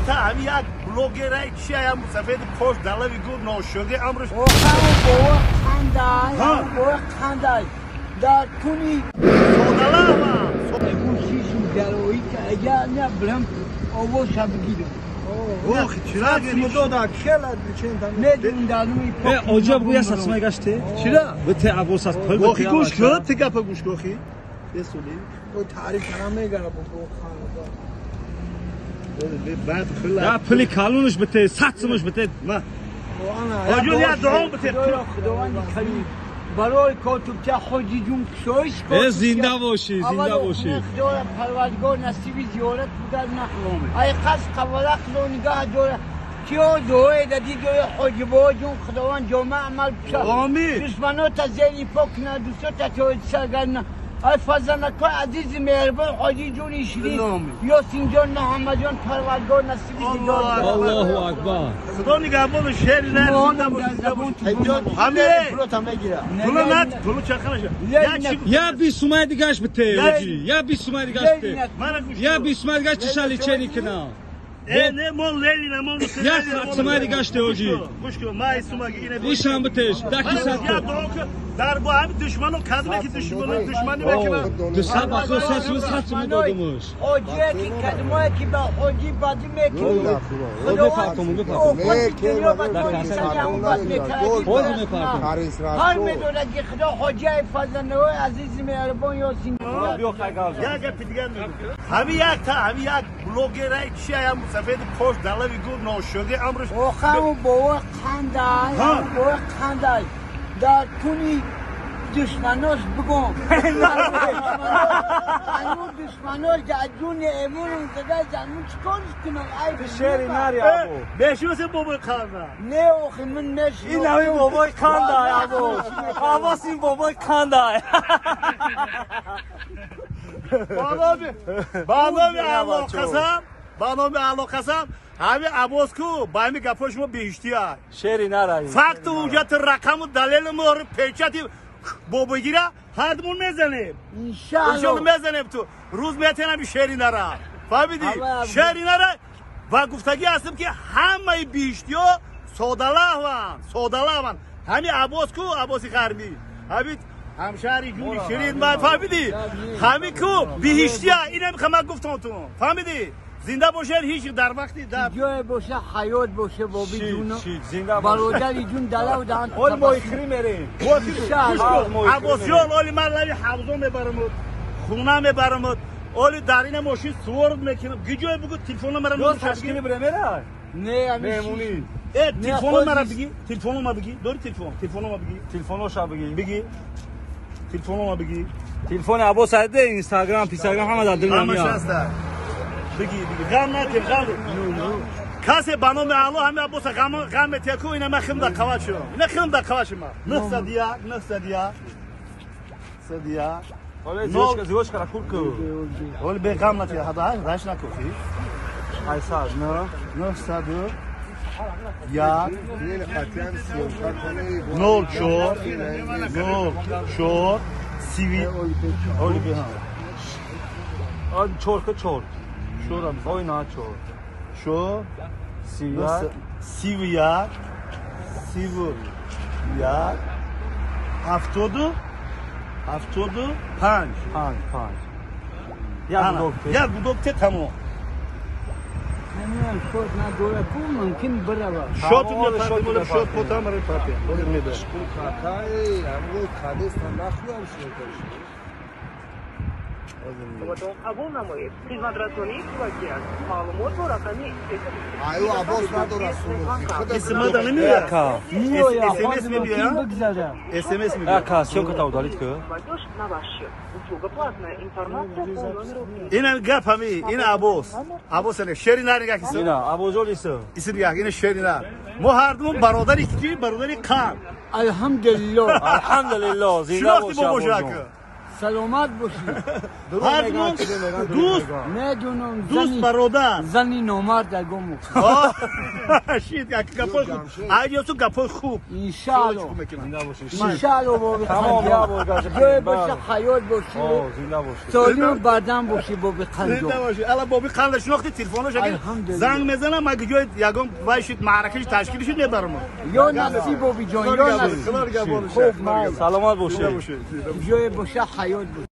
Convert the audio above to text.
та ҳами як блогерай чия мусафеди пош далави гур ношоги амрш бова қандай бова қандай дар туни содалава гӯшишум дарои ки агар на бирам овоза бигирам. Ох, чира дода хела ченда медун даруи э оҷаб гӯя сатсмай гаште чира бите абос аз пул. Охи гӯш кун, ти гапа гӯш кун, охи бесули о таъриф кара мегара бо хана. Бад пул я пули калунш бите сатсмуш бите. Ма оҷон я дуо бите. Худованди карим барои котубча ҳоҷи ҷун кушоиш кун. Зинда бошӣ, зинда бошӣ. Худоя парвардигор насиби зиёрат бугар на ай қас қавалақ ло нигаҳ дора киё дуое дади доя ҳоҷи бо ҷун худованд ҷома амал куша. Омин. Душманота зери пок куна, дӯстота тоҷ саргарна. Ай фарзандакои азизи меҳрибон ҳоҷи ҷуни ширин Ёсинҷон, Муҳаммадҷон, парвардигор насиби дидор. Аллоҳу акбар. Худо нигаҳбону шери нар зинда бошӣ. Ҳаме пулу нат пулу чақанаша. Я 20 сумай дигаш бите ҳоҷи, я 20 сумай дигаш бите, я 20 сумай дигаш чишали чени кина. Э не мон Ленина мон. Я сат сумай дигаш те ҳоҷи. Гӯш кун, ма сумаги ине. Ишам битеш даки сат. Я дуо кун дар бо ҳами душману кадме ки душману душмани мекунад. Ду сад бахо сад сум, сад сум додумуш. Ҳоҷие ки кадмое ки ба ҳоҷи бадӣ мекунад. Ҳар медонад ки худо ҳоҷиаи фарзандаҳои азизи меҳрибон Ёсин. Як гапи дигар мегӯм. Ҳами як та ҳами як блогерай чия мусафеди пош далави гур ношоги амрш. Охаму бова қандай, бова қандай дар туни душманош бигом. Ану душманош дар ҷуни эмурун зада замун чикорш кунам? Ай шери нари або. Бешусе бобои қанда. Не охи ман неш. Ин ҳами бобои қандай або. Абос ин бобои қандай. Ба номи Аллоҳ қасам, ба номи Аллоҳ қасам, ҳами Аббос ку ба ҳами гапҳои шумо беҳиштия. Шери нараи. Факту ҳуҷҷату рақаму далелу мӯҳру печати бобогира ҳардумон мезанем. Иншааллоҳ мезанем ту. Рӯз метенам шери нара. Фаҳмидӣ? Шери нара ва гуфтагӣ ҳастем ки ҳамаи биҳиштиҳо содалаҳванд, содалаҳванд. Ҳами Аббос ку Аббоси ғарбӣ. Ҳами ҳамшаҳри ҷуни ширин ма фаҳмидӣ? Ҳами ку биҳиштия инам ха ман гуфтам ту. Фаҳмидӣ? Зинда бошед ҳеҷ дар вақти дар ҷое боша ҳаёт боша боби ҷун зинда бародари ҷун далав даҳан. Ол моихри мерем. Аббосҷон оли ман лави ҳавзо мебарамуд, хона мебарамуд, оли дар ина мошин суворд мекунам. Гиҷое бугу телефона мара ташкили бире мера? Не меҳмонӣ. Э телефоно мара биги, телефоно ма биги, дори телефон, телефоно ма биги, телефоноша биги. Биги. Телефоно ма биги. Телефони Аббос айде Инстаграм, Пистаграм ҳама дар дил Ҳамаш намеяд. ҳаста. Биги, биги. Ғам натем, ғам. Касе ба номи Аллоҳ ҳами Аббоса ғам ғам метия ку ина ма хим да қава шо. Ина хим да қава шума. 901 901 101. Оле зиёшка зиёшка ра кур ку. Оли бе ғам натия, ҳада раш накухи. Айсад, 9 901 0 4 0 4 сиви оли бе ҳа. А чор ка чор. Шорам. Ой на чор. Шо 31 31 31 70 75. 5 5. Я гудок те. Як гудок те тамом. Намедонам шот надора ку мумкин бирава. Шот мепартем, оли шот потам репартем. Оли меда. Қабул намоед. Хизматрасонии пулакӣ аст. Маълумот бо рақами Аю Аббос надорад сумухи. СМС да намеояд. Яка. СМС мебиёяд? Бигзара. СМС мебиёяд. Яка, съёмка та удалить ку. Платеж на ваш счет. Услуга платная. Информация по номеру Ина гап ҳами, ина Аббос. Аббос ана шери нар нигах исо. Ина Абозол исо. Иси нигах, ина шери нар. Мо ҳардумон бародари ки бародари қанд. Алҳамдулиллоҳ. Алҳамдулиллоҳ, зинда Шинохти боши бобошака. Абозҷон. Саломат бошӣ. Ҳардумон дӯст. Медонам. Дӯст, бародар. Зани номард ягон. Шит, гапои хуб. Айёсу гапои хуб. Иншаалло. Иншаалло, боби. Ҷое боша, ҳаёт бошӣ. Солиму бадан бошӣ, боби қанҷо. Зинда бошӣ. Ала боби қанда шинохти, телефонаш занг мезанам, аги ҷои ягон вай шид, маъракаш ташкил шид, мебарам. Ё насиб, боби ҷон, ё насиб. Саломат бошед. Ҷое боша, ҳаёт бош.